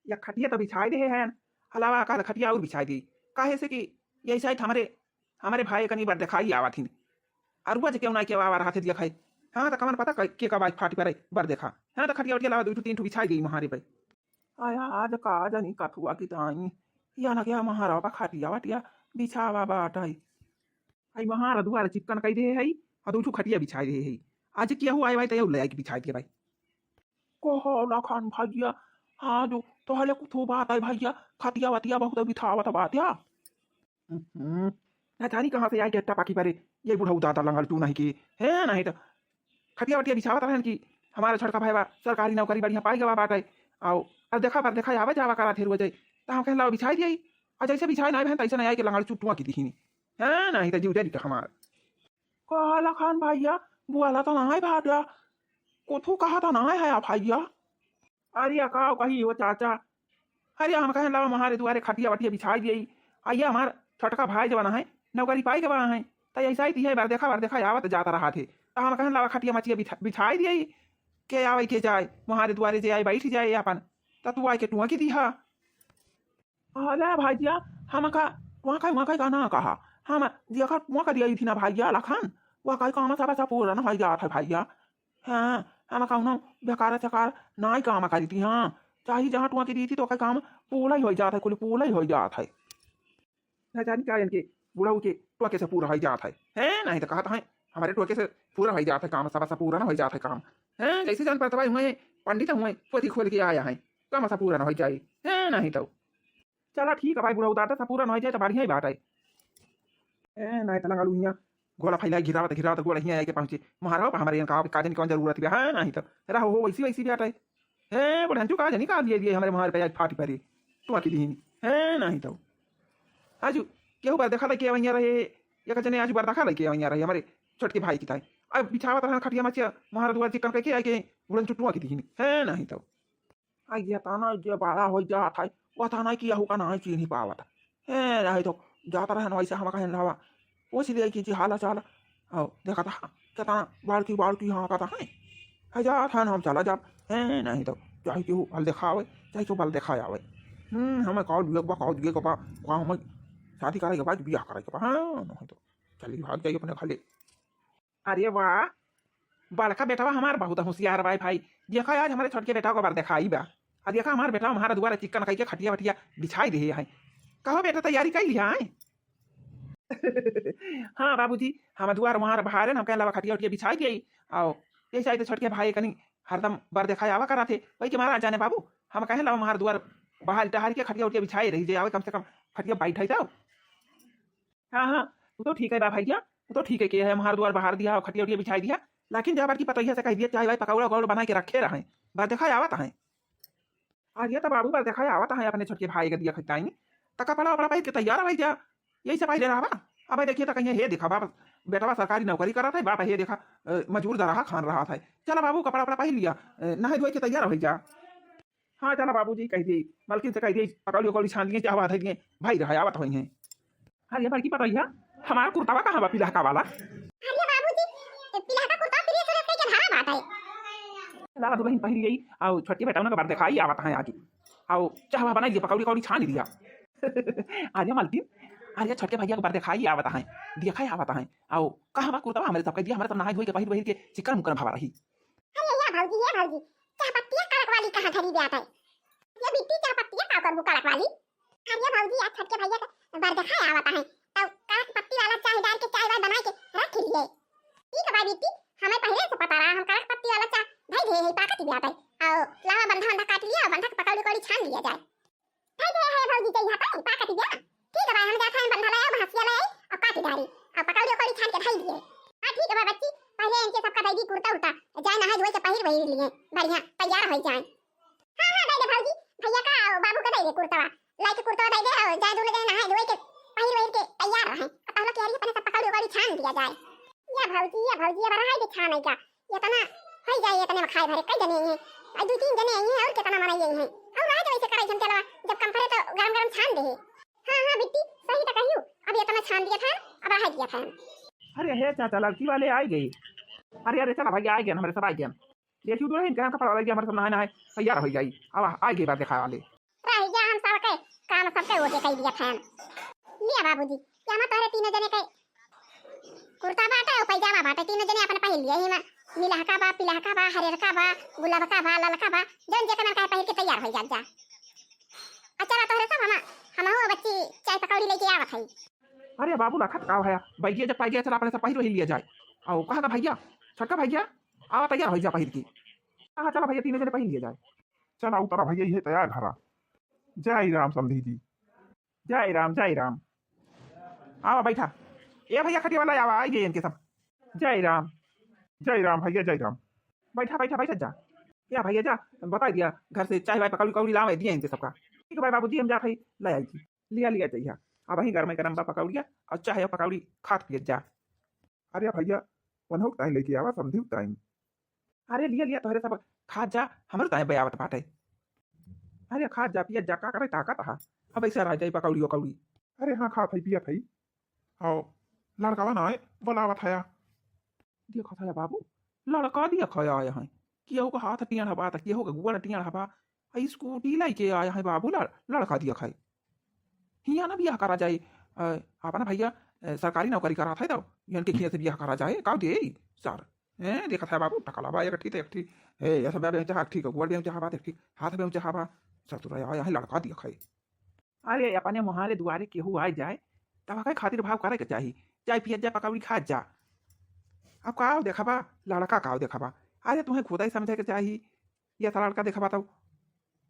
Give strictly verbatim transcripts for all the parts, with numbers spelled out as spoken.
या खटिया तो बिछाई देहे हैं, अलावा काल खटिया और बिछाई दी। काहे से कि यही साइड हमारे, हमारे भाई कनी बार देखाई आवत हिन। अरुआ जे क्यों ना के आवा रहा थे दिया खाई। हाँ, तो कमन पता क-, के का बाई फाटी परे, बार देखा। हाँ, तो खटिया उटिया लावा, दो ठो, तीन ठो बिछाई गई महारे पे। आया, आज का जानी कथुआ की ताई। या ना क्या महारा बा खटिया वटिया बिछावा बाटाई। आई महारा दुआरे चिक्कन कई दे है, और दो ठो खटिया बिछाई दे है। आज किया हुआ है भाई, तो ये ले आई के बिछाई दे भाई। कहो लखन भैया, आज तोहले कुछ बात है भैया, खटिया वटिया बहुत बिछावत बात या। हम्म, ना जानी कहाँ से आई के टपाकी परे, ये बुढ़ऊ दादा लंगल तू नहीं की, है नहीं तो खटिया वटिया बिछावत रहन कि हमारा छोटका भाई बा, सरकारी नौकरी बढ़िया पाई गवा बाटे, आओ, अब देखा पर देखा आवे जावा करा थे रोज, तो हम कहन लाओ बिछाई दिया, और जैसे बिछाई ना बहन तैसे नहीं आई के लंगल चुटुआ की दिखी, है नहीं तो जीव जरी का हमार। कहला खान भैया, बुआला तो ना है भाटा, कुथू कहा तो ना है भैया। अरे का कही हो चाचा, अरे हम कहन लावा हमारे दुआरे खटिया वटिया बिछाई दिए, आइए हमार छोटका भाई जवान है, नौकरी पाई गवा है, तो ऐसा ही है, बार देखा बार देखा आवत जाता रहा थे, तो हम कहन लावा खटिया मचिया बिछा-, बिछाई दिए, के आवे के जाए, हमारे दुआरे जे आए बैठ जाए अपन, तो तू आए के टुआ की दिहा। अरे भैया, हम का, वहाँ का, वहाँ का, का ना कहा, हम देखा वहाँ का दिया थी ना भैया लखन, वह कहीं काम सब सब पूरा ना हो जात है भैया। हाँ, हम कौनो बेकार चकार नाई काम करी थी, हाँ, चाहे जहाँ टुआ के दी थी तो कहीं काम पूरा ही हो जात है, कुल पूरा ही हो जात है। ना जानी का इनके बुढ़ऊ के टोके से पूरा हो जात है, हैं? नहीं तो कहत है, हमारे टोके से पूरा हो जात है काम, सब सब पूरा ना हो जात है काम, हैं? जैसे जान पड़ता भाई हुए पंडित हुए, पोथी खोल के आया है, काम सब पूरा ना हो जाए, हैं? नहीं तो चला ठीक है भाई, बुढ़ऊ दादा सब पूरा ना हो जाए तो बढ़िया ही बात है। ए, नहीं तो लंगलू हियाँ गोला फैला घिरावत घिरावत गोला हियाँ आके पहुँचे, महाराव पर हमारे यहाँ का काजन कौन जरूरत भी है, नहीं तो रहो हो वैसी वैसी बात है। ए, बुढ़ंचू का जनी का लिए दिए हमारे महार पे आज फाटी परी, टुआ की दीन है, नहीं तो आजू केहू बार देखा लगे वहीं रहे, एक जने आजू बार देखा लगे वहीं रहे हमारे छोटके भाई की ताई। अब बिछावत रहन खटिया मचिया, महार दुआर चिकन करके आके बुढ़ंचू टुआ की दीन है, नहीं तो आ ये ताना जे बड़ा हो जात है, वो ताना की यहू का नहीं चीन्ही पावत। ए, नहीं तो जात रहन वैसे हम कहन लावा, पूछ लिए कि जी हाल चाल, आओ, देखा था, कितना बार की बार की हाँ कहता है, है जात है हम चला जाब, ए, नहीं तो चाहे कि वो बल दिखावे, चाहे तो बल दिखाए आवे। हम्म, हमें कॉल दिए के बा, कॉल दिए के बा, का हमें शादी करे के बाद बियाह करे के बा, हाँ, नहीं तो चली भाग जाइए अपने खाली। अरे वाह, बड़का बेटवा हमार बहुत होशियार बा भाई। देखा आज हमारे छोटके बेटा को बार देखाई बा। आ देखा हमार बेटा हमारा दुआरा चिकन कई के खटिया वटिया बिछाई दे है। कहो बेटा तैयारी कर लिया है? हाँ बाबूजी, हम दुआर वहाँ बाहर है ना, हम कहे लावा खटिया वटिया बिछाई दिए। आओ, ये शायद छोटके भाई कनी हरदम बार देखाई आवा करा थे। वही के मारा जाने बाबू, हम कहे लावा हमार दुआर बाहर टहर के खटिया वटिया बिछाई रही जे आवे कम से कम खटिया बैठे जाओ। हाँ, हाँ, वो तो ठीक है बा भैया, वो तो ठीक है कि है, हमार दुआर बाहर दिया, खटिया उटिया बिछाई दिया, लेकिन जब बड़की पतोहिया से कह दिया, चाय वाय पकौड़ा उकौड़ा बना के रखे रहे, बस देखा आवत है। आज ये तो बाबू बस देखा आवत है, अपने छोटके भाई के दिया खटाई, तो कपड़ा वपड़ा पहन के तैयार हो जा, यही से पहले रहबा। अब देखिए तो कहीं हे देखा बाप, बेटवा सरकारी नौकरी करत है, बाप हे देखा, अ, मजूर दरहा खान रहा था। चला बाबू, कपड़ा वपड़ा पहन लिया, अ, नहाए धोए के तैयार हो जा। हाँ, चला बाबूजी कह दिए, मलकिन से कह दिए, पकौड़ी उकौड़ी छान लिए, चाह बात है दिए, भाई रहा आवत होई हैं। अरे बड़की पतोहिया, हमारा कुर्तावा कहाँ बा पिलहका वाला? अरे बाबूजी, ए पिलहका कुर्ता प्रेस उरेस कइके धरा बाटे। लावा दुल्हन पहन गई, आओ छोटके बेटा उनका बार देखाई आवत है आगे। आओ चाह वाह बनाई दिया, पकौड़ी उकौड़ी छान दिया। अरे मलकिन, अरे छोटके भैया को बार देखाई आवत है, देखा आवत है। आओ कहाँ बा कुर्तावा हमारे सब कह दिया, हमारे सब नहाए धोए के पहिर पहिर के चिकन मुकन भावा रही। अरे या भौजी, या भौजी, चाह पत्तिया कड़क वाली कहाँ धरी ब्यात है? ये बिट्टी चाह पत्तिया का करबू कड़क वाली? अरे भौजी, आज छोटके भैया के बरगद है आवत है, तो कड़क पत्ती वाला चाय डाल के चाय वाय बनाए के रख लिए। ठीक है भाई बिट्टी, हमें पहले से पता रहा, हम कड़क पत्ती वाला चाय धई दे है, पाकत ही ब्यात है। और लावा बंधा बंधा काट लिया, बंधा के पकौड़ी उकौड़ी छान लिया जाए। धई दे है भौजी, जइहा तो पाकत ही ब्यात। ठीक है भाई, हम जात हैं बंधा ले आओ, भैंसिया ले आई, और काट डारी, और पकौड़ी उकौड़ी छान के धई दिए। हाँ ठीक है भाई बच्ची, पहले इनके सबका दई दी कुर्ता उर्ता, जाए नहाए धोए के पहिर वहिर लिए, बढ़िया तैयार हो जाए। हाँ, हाँ, दे दे भौजी, भैया का और बाबू का दे दे कुर्तवा, लाई के कुर्तवा दे दे, और जाए दोनों जने नहाए धोए के, पहिर वहिर के तैयार रहे। अब पहले केहरी अपने सब पकौड़ी उकौड़ी छान दिया जाए। या भौजी, या भौजी, अब रहाई दे छान है क्या? इतना हो जाए, इतने में खाए भरे कई जने हैं, और दो तीन जने आई हैं, और कितना मनाई आई हैं, और रह जाए से कराई हम चलवा, जब कम पड़े तो गरम गरम छान दे। हाँ, हाँ, बिट्टी, सही तो कहियो, अब इतना छान दिया था, अब रह दिया था। अरे हे चाचा, लड़की वाले आ गए। अरे, अरे, चला भैया, आ गए, हमारे सब आ गए। देखियो, दुल्हन के यहाँ कपड़ा वाला हमारे सब नहाए नहाए तैयार हो जाई। अब आ गए बार देखा वाले। काम सबके ओके कई दिया फैन। लिया बाबूजी, या मा तोहरे तीनों जने के कुर्ता बाटे और पैजामा बाटे, तीनों जने अपन पहिर लिया। एमा नीलहका बा, पिलहका बा, हरियरका बा, गुलाबका बा, ललका बा, जौन जेकर मन कहे पहिर के तैयार हो जात जा। अच्छा बा तोहरे सब, हम हमहू बच्ची चाय पकौड़ी लेके आवत हई। अरे बाबू, रखत का भया, बैगिया जब पाइगिया चला अपने सब पहिर वही लिया जाए। आओ कहा था भैया, छोटका भैया, आवा तैयार हो जा पहिर के। हाँ चला भैया, तीनों जने पहिर लिया जाए। चला उतरा भैया, ये तैयार घरा। जय राम समधी जी। जय राम, जय राम। आवा बैठा। ए भैया खटिया वाला आवा, आई गए इनके सब। जय राम, जय राम भैया, जय राम। बैठा बैठा बैठा जा। या भैया जा, बताई दिया घर से चाय वाय पकौड़ी कौड़ी लावे दिया इनके सबका। ठीक है भाई बाबूजी, हम जात हई ले आई थी। लिया लिया जइहा। अब वहीं गरमे गरम बा पकौड़िया और चाय और पकौड़ी खात पियत जा। अरे भैया, उन्हों टाइम लेके आवा, समधी टाइम। अरे लिया लिया तोहरे सब खात जा, हमरो टाइम पे आवत बाटे। अरे खात जा पियत जा, का करे ताकत हा। अब ऐसे रह जाई पकौड़ी उकौड़ी। अरे हाँ खात हई पियत हई। आओ लड़कावा ना आए, बोलावत हया। देखत हया बाबू, लड़का देखा आए हैं। केहू का हाथ टेढ़ बा त केहू का गोड़ टेढ़ बा। आ स्कूटी लेके आए हैं बाबू, लड़, लड़का देखा है। हियाँ ना बियाह करा जाए। अ, अपना भैया अ, सरकारी नौकरी करात है तो इनके खिया से बियाह करा जाए, का दे सर। ए, देखत है बाबू, टकला बा एक ठी त एक ठी। ए, ऐसा बा बेंचा हाथ ठीक, गोड़ बेंचा हाथ एक ठी, हाथ बेंचा हाथ। ससुर आया है लड़का देखा है। अरे अपने मुहारे दुआरे केहू आ जाए, तब के खातिर भाव करे के चाही। चाय पियत जा, पकौड़ी खात जा। अब काव देखबा, लड़का काव देखबा। अरे तुम्हें खुदा ही समझे के चाही। या साला लड़का देखबा तब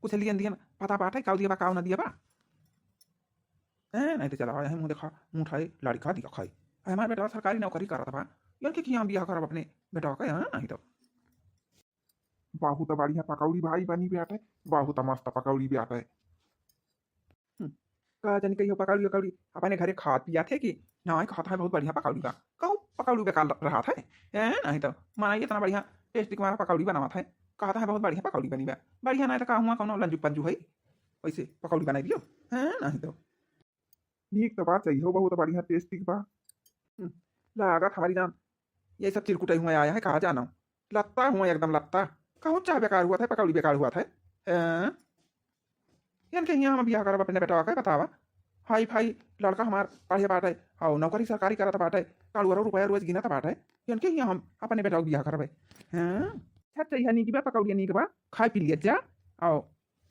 कुछ लियन दियन पता बाटे, काव दिया बा, काव ना दिया बा। ए, नहीं तो चला, यही मुँह देखा, मुँह उठाए, लड़का दिया खाई। अरे हमारे बेटवा सरकारी नौकरी करत बा, यार के किया बियाह करब अपने बेटवा का, हाँ, नहीं तो। बहुत बढ़िया पकौड़ी भाई बनी बाटे, बहुत मस्त पकौड़ी बाटे। हम्म, का जानी कहियो पकौड़ी उकौड़ी अपने घरे खात पियात है कि ना, कहत है बहुत बढ़िया पकौड़ी बा। कहूँ पकौड़ी बेकार ल-, रहत है। ए, नहीं तो माना ये इतना बढ़िया टेस्टी तुम्हारा पकौड़ी बनावत है, कहत है बहुत बढ़िया पकौड़ी बनी बा। बढ़िया नहीं तो का हुआ, कौनो लंजू पंजू है वैसे पकौड़ी बनाई दियो। हैं, नहीं तो। नीक तो बात चाहिए हो, बहुत बढ़िया टेस्टी बा। हम्म, लागत हमारी जान ये सब चिरकुटाई हुआ आया है, कहाँ जाना। लत्ता हुआ एकदम लत्ता। कहूँ चाह बेकार हुआ था, पकौड़ी बेकार हुआ था। हैं? इनके हियाँ हम बियाह करब अपने बेटवा के, बतावा। हाई फाई लड़का हमार पढ़े बाटे, और नौकरी सरकारी करत बाटे, कालू अरौ रुपया रोज गिनत बाटे। इनके हियाँ हम अपने बेटवा के बियाह करबे। हैं? अच्छा, अच्छा, यहाँ नीक बा, पकौड़िया नीक बा, खाए पी लिया जा। आओ,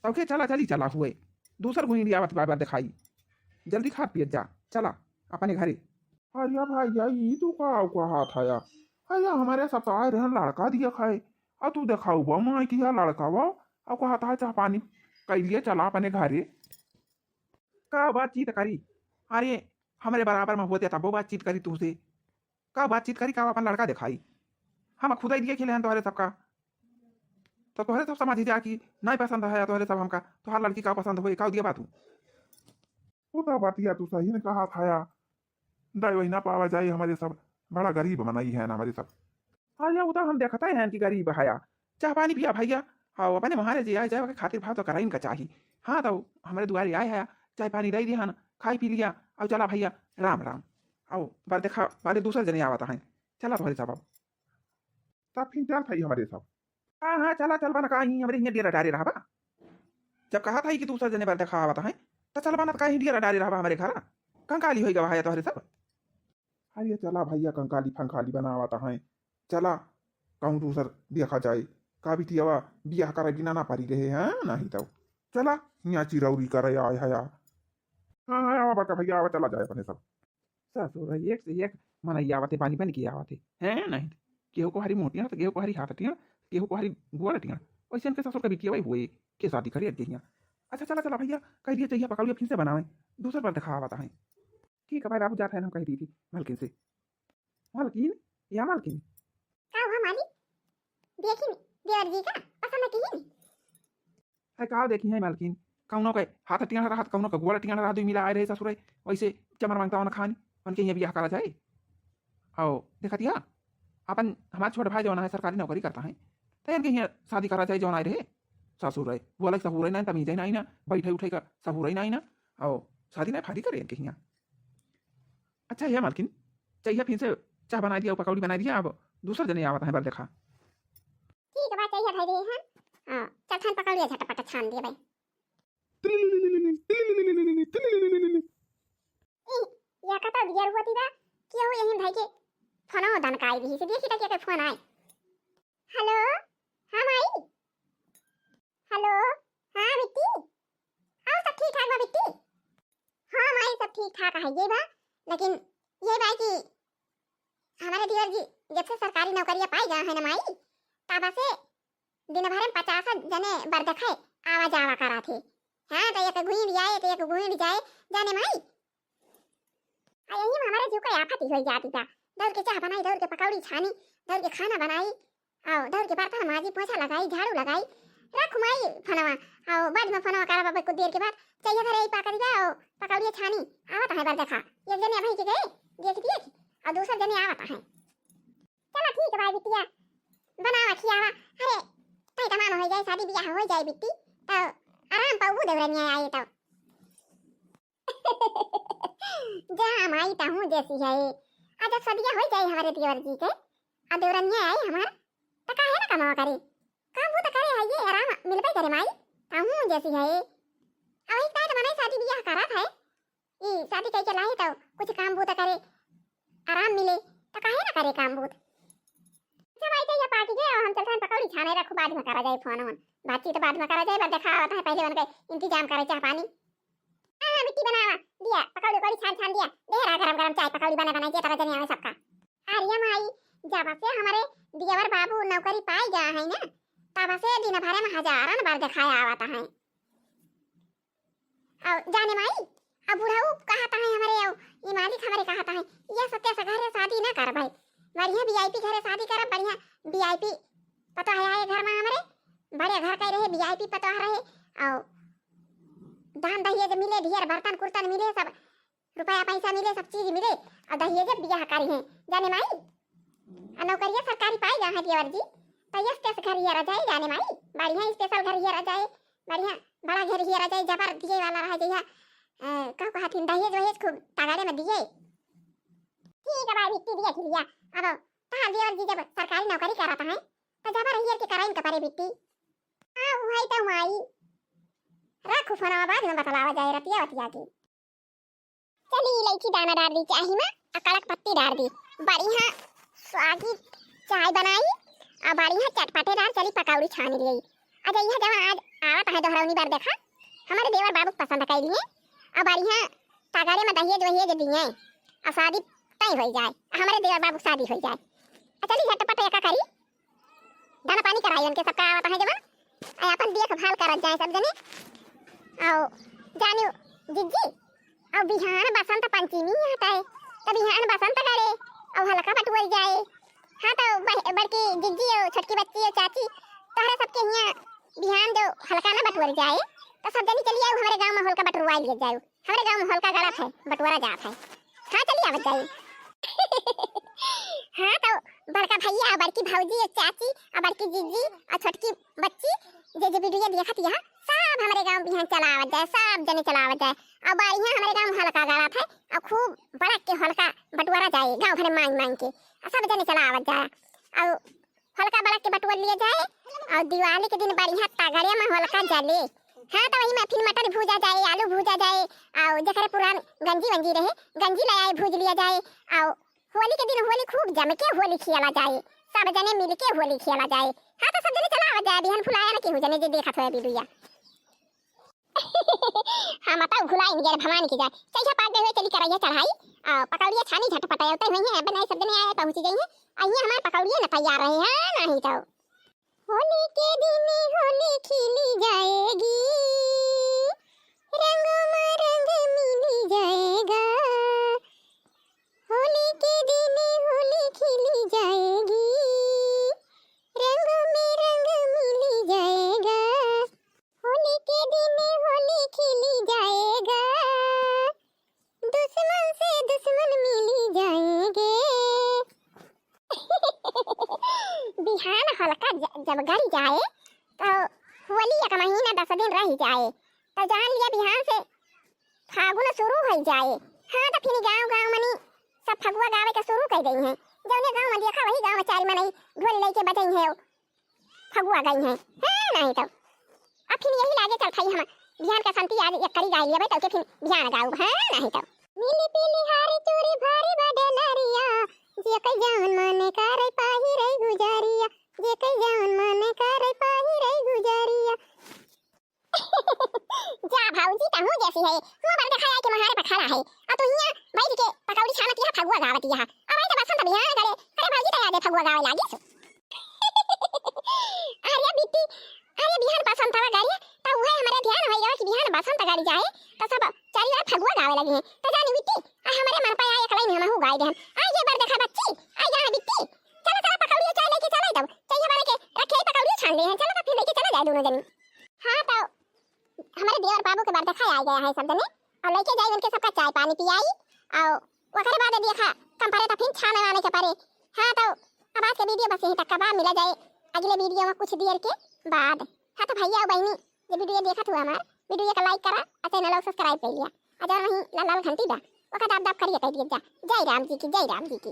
तब के चला, चली चला हुए। दूसर गुइंडी आवत बा, बा देखाई। जल्दी खा पियत जा, चला अपने घरे। अरे भैया, ई तू का कहत हया? अरे हमारे सब तो आए रहन लड़का दिया खाए, आ तू देखाऊ बा माई किया लड़का बा, आ कहत है चाह पानी कैलिए चला अपने घरे। का बातचीत करी? अरे हमरे बराबर में होते तबो बातचीत करी तुमसे। का बातचीत करी, का अपन लड़का देखाई? हम खुदा ही दिए खेले हैं तोहरे सबका, तो तोहरे सब समझ ही जा कि नहीं पसंद है तोहरे सब हमका, तोहार लड़की का पसंद होए, का दिया बा तू? वो तो बातिया तू सही ने कहा था या, दाई वही ना पावा जाए हमारे सब, बड़ा गरीब मनई है ना हमारे सब। हाँ या, वो तो हम देखते हैं कि गरीब है या। चाह पानी पिया भैया, हाँ अपने महाराज जी आए जाए के खातिर भाव तो कराइन का चाही। हाँ तो हमारे दुआरे आए है, चाय पानी दे दिया ना, खाई पी लिया, अब चला भैया, राम राम। आओ, बार देखा, बारे दूसर जने आवत हैं, चला तोहरे सब अब। तब फिर चल भाई हमारे सब। हाँ, हाँ, चला, चल बना, काहीं हमरे हियाँ डेरा डारे रहबा। जब कहा था कि दूसर जने बार देखा आवत हैं, तो चल बना, काहीं डेरा डारे रहबा हमरे घर। कंकाली होई गवा है तोहरे सब। अरे चला भैया, कंकाली फंकाली बनावत हैं, चला कहूँ दूसर देखा जाए। का बिटियावा बियाह करे बिना ना पारी रहे हैं, नहीं तो चला हियाँ चिरौरी करे आए हया। हाँ, हाँ, आवा बड़का भैया, आवा, चला जाए अपने सब। ससुर, एक से एक मनई आवत है, बानी बन के आवत है, हैं नहीं? केहू को हरी मोटियाँ, तो केहू को हरी हाथ टियाँ, केहू को हरी गोड़ टियाँ। वैसे इनके ससुर का बिटिया वही हुए, के शादी करे अज्जे हियाँ। अच्छा, चला, चला भैया, कह दिया चाहिए पकौड़िया फिर से बनावे, दूसर पर देखा आवत है। ठीक है भाई, बाबू जात है, हम कह दी थी मालकिन से। मालकिन, या मालकिन। का हुआ मालिक? देखी देवर जी का पसंद की? है का देखी है मालकिन, कौनो के हाथ टेढ़ा रहत, कौनो के गोड़ टेढ़ा रहत, दुई मिला आए रहे ससुरे, वैसे चमर मांगता होना खानी, उनके यहाँ बियाह करा जाए। आओ, देखा दिया, अपन हमार छोट भाई जौन है सरकारी नौकरी करता है, तो इनके यहाँ शादी करा जाए जौन आए रहे। ससुर है, वो अलग सहूर है ना, तमीज है ना, ना, बैठे उठे का सहूर है ना, ना, आओ, शादी ना फादी करे इनके यहाँ। अच्छा है मालकिन, चाहिए फिर से चाह बनाई दिया, पकौड़ी बनाई दिया, अब दूसर जने आवत है बार देखा। ठीक बा, चाहिए भाई रे, हाँ। हाँ, चल छान पकौड़िया झटपट छान दे भाई। आई भी से देखी त के फोन आए। हेलो, हाँ माई। हेलो, हाँ बिट्टी। हाँ, सब ठीक ठाक बा बिट्टी। हाँ माई, सब ठीक ठाक है ये बा, लेकिन ये बा कि हमारे देवर जी जब से सरकारी नौकरिया पाई गया है ना माई, तब से दिन भर में पचास जने बरदखा आवा जावा करा थे। हाँ, तो एक गुइंड जाए, तो एक गुइंड जाए, जाने माई। आ यही में हमारे जीव का आफत ही होई जाती था। दौड़ के चाह बनाई, दौड़ के पकौड़ी छानी, दौड़ के खाना बनाई, आओ दौड़ के बर्तन माजी, पोछा लगाई, झाड़ू लगाई, रख माई फोनवा, आओ बाद में फोनवा करब अब कुछ देर के बाद। चाहिए धरे आई पाकल जाओ, पकौड़िया छानी, आवत है बरदखा। एक जने अभी के गए, देख दिए थी, और दूसर जने आवत है। चला ठीक है भाई बिटिया, बनावा खियावा। अरे, तई तमान हो जाए, शादी बियाह हो जाए बिट्टी, तो आराम पाऊ देवरनिया आए तो। जा माई, तहूँ जैसी है। आ जब सदिया हो जाए हमारे देवर जी के, आ देवरनिया आई हमार, त काहे ना कमावा करे? काम वो तो करे है, ये आराम मिलबे करे माई, तहूँ जैसी है। अब एक टाइट बनाई, शादी बियाह करत है, ई शादी कई के लाई तो कुछ काम बूता करे, आराम मिले, तो काहे ना करे काम बूत। अच्छा माई, तो ये पार्टी के, हम चलते हैं पकौड़ी छाने, रखो बाद में करा जाए फोन वोन, बातचीत बाद में करा जाए, बस देखा आवत है, पहले उनके इंतजाम करे चाह पानी। हाँ, हाँ, बिट्टी बनावा, दिया, पकौड़ी उकौड़ी छान छान दिया, ढेर गरम गरम चाय पकौड़ी बना बनाई दिया, तब जने आवे सबका। अरे माई, जब से हमारे देवर बाबू नौकरी पाई गया है ना, तब से दिन भर में हजारन बरदखा आवत है। और जाने माई, अब बुढ़ऊ कहता है हमारे, और ये मालिक हमारे कहता है, ये सत्य से घरे शादी ना कर भाई, बढ़िया वीआईपी घरे शादी करब, बढ़िया वीआईपी पतोह है घर में हमारे, बड़े घर के रहे, वीआईपी पतोह रहे, और दान दहेज मिले, ढेर बर्तन कुर्तन मिले, सब रुपया पैसा मिले, सब चीज मिले, और दहेज बियाह करी हैं, जाने माई। आ नौकरिया सरकारी पाई जा है देवर जी, तो ये स्पेस घर हियरा जाए, जाने माई, बढ़िया स्पेशल घर हियरा जाए, बढ़िया बड़ा घर हियरा जाए, जबर दिए वाला रहे जइहा, अ, का कहथिन, दहेज वहेज खूब तगड़े में दिए। ठीक है भाई, बिट्टी दिया खिलिया। अब तहार देवर जी जब सरकारी नौकरी करत हैं, तो जबर हियर के कराइन के परे बिट्टी। हाँ, वही तो माई। रखू फोनवा, बाद में बतलावा जाए रतिया वतिया की। चली इलायची दाना डार दी चाही में, आ कड़क पत्ती डार दी। बढ़िया स्वागी चाय बनाई, आ बढ़िया चटपटेदार चली पकौड़ी छानी ली। अच्छा, यह जवन आज आवत है दोहरौनी बरदखा, हमारे देवर बाबू पसंद कइ लिए, आ बढ़िया तगड़े में दहेज वहेज दिए, आ शादी तय होइ जाए, हमारे देवर बाबू शादी होइ जाए। आ चली झटपट एका करी, दाना पानी कराई उनके, सबका आवत है जवन, आ अपन देखभाल करत जाए सब जने। आओ जानियो जिज्जी, और बिहान बसंत पंचमी हटे, तो बिहान बसंत गड़े, और हलका बटुअल जाए। हाँ, तो बह-, बड़की जिज्जी और छोटकी बच्ची और चाची, तोहरे सबके हियाँ बिहान जो हलका ना बटुअल जाए, तो सब जनी चली आओ, हमारे गाँव में हलका बटुरवाई लिए जाए। हमारे गाँव में हलका गड़त है, बटुअरा जात है। हाँ, चली आवत जाए। हाँ, तो बड़का भैया, बड़की भौजी, चाची, और बड़की जिज्जी, और छोटकी बच्ची, जे जे वीडियो देखत यह, सब हमरे गाँव बिहान चला आवत जाए, सब जने चला आवत जाए। अब बढ़िया हमरे गाँव हलका गड़त है, और खूब बड़ा के हलका बटुआरा जाए, गाँव भरे मांग मांग के, और सब जने चला आवत जाए। और हलका बड़ा के बटुआ लिए जाए, और दिवाली के दिन बढ़िया तगड़े में हलका जले। हाँ, तो वही में फिर मटर भूजा जाए, आलू भूजा जाए, और जकरे पुरान गंजी वंजी रहे, गंजी ले आए, भूज लिया जाए, और होली के दिन होली खूब जम के होली खेला जाए, सब जने मिल के होली खेला जाए। हाँ, तो सब जने चला आवा जाए, बिहान फुलाया ना केहू जने जे देखत होए वीडियो। हम तो भुलाइन गए भवानी की जाए। चैसा पाक गए हुए चली करैया चढ़ाई, आ, पकौड़िया छानी झटपट आते हुए हैं, बनाए सब जने आए पहुँच गई हैं। अइए हमारे पकौड़िया ना तैयार रहे हैं, नहीं तो। होली के दिन होली खिली जाएगी, रंगों में रंग मिली जाएगा। होली के दिन होली खिली जाएगी, रंगों में रंग मिली जाएगा। होली के दिन होली खिली जाएगा, दुश्मन से दुश्मन मिली जाएंगे। बिहान हलका ज-, जब गड़ी जाए, तो होली एक महीना दस दिन रह जाए, तो जान लिया बिहान से फागुन शुरू हो जाए। हाँ, तो फिर गाँव गाँव मनी सब फगुआ गावे के शुरू कर गई हैं। जौने गाँव में देखा, वही गाँव में चार मनई ढोल लेके बजई हैं, फगुआ गई हैं, हैं नहीं तो। अब फिर यही लागे चल खाई हम बिहान का शांति आज एक करी गाय लिया तो फिर बिहान गाऊ, हैं नहीं तो। नीली पीली हारी चूड़ी भारी बा डलरिया, जेकै जौन मने करै पाही रै गुजरिया, जेकै जौन मने करै पाही रै गुजरिया। जा भौजी, तहूँ जैसी है, हुआँ बर देखा आए के महारे पर खड़ा है, आ तू हियाँ बैठ के पकौड़ी छानत यहाँ फगुआ गावत यहाँ। अब आई तो बसंत बिहान करे, अरे भौजी तो यादे फगुआ गावे लागी सो। अरे बिट्टी, अरे बिहान बसंत हवा गाड़ी, तो उहे हमारे ध्यान होई गवा कि बिहान बसंत गाड़ी जाए, तो सब चारी ओर फगुआ गावे लगी हैं। तो जानी बिट्टी, आ हमारे मन पे आए एकलाई में हमहू गाई देहन। आ ये बर देखा बच्ची, आ यहाँ बिट्टी, चलो चलो पकौड़ी चाय लेके चले तब, चाय हमारे के रखे पकौड़ी छान ले हैं, चलो तो फिर लेके चला जाए दोनों जनी। हाँ तो हमारे देवर बाबू के बर देखा आ गया है सब जने, और लेके जाए उनके सबका चाय पानी पियाई, और ओकरे बाद देखा कम परे तो फिर छाने वाने के परे। हाँ तो अब आज के वीडियो बस यहीं तक का बा, मिला जाए अगले वीडियो में कुछ देर के बाद। हाँ तो भैया और बहनी, ये वीडियो देखत हुआ हमार, वीडियो का लाइक करा और चैनल को सब्सक्राइब कर लिया, और जौन वहीं लाल लाल घंटी बा ओका दाब दाब करिए, कह दिए जा। जय राम जी की, जय राम जी की।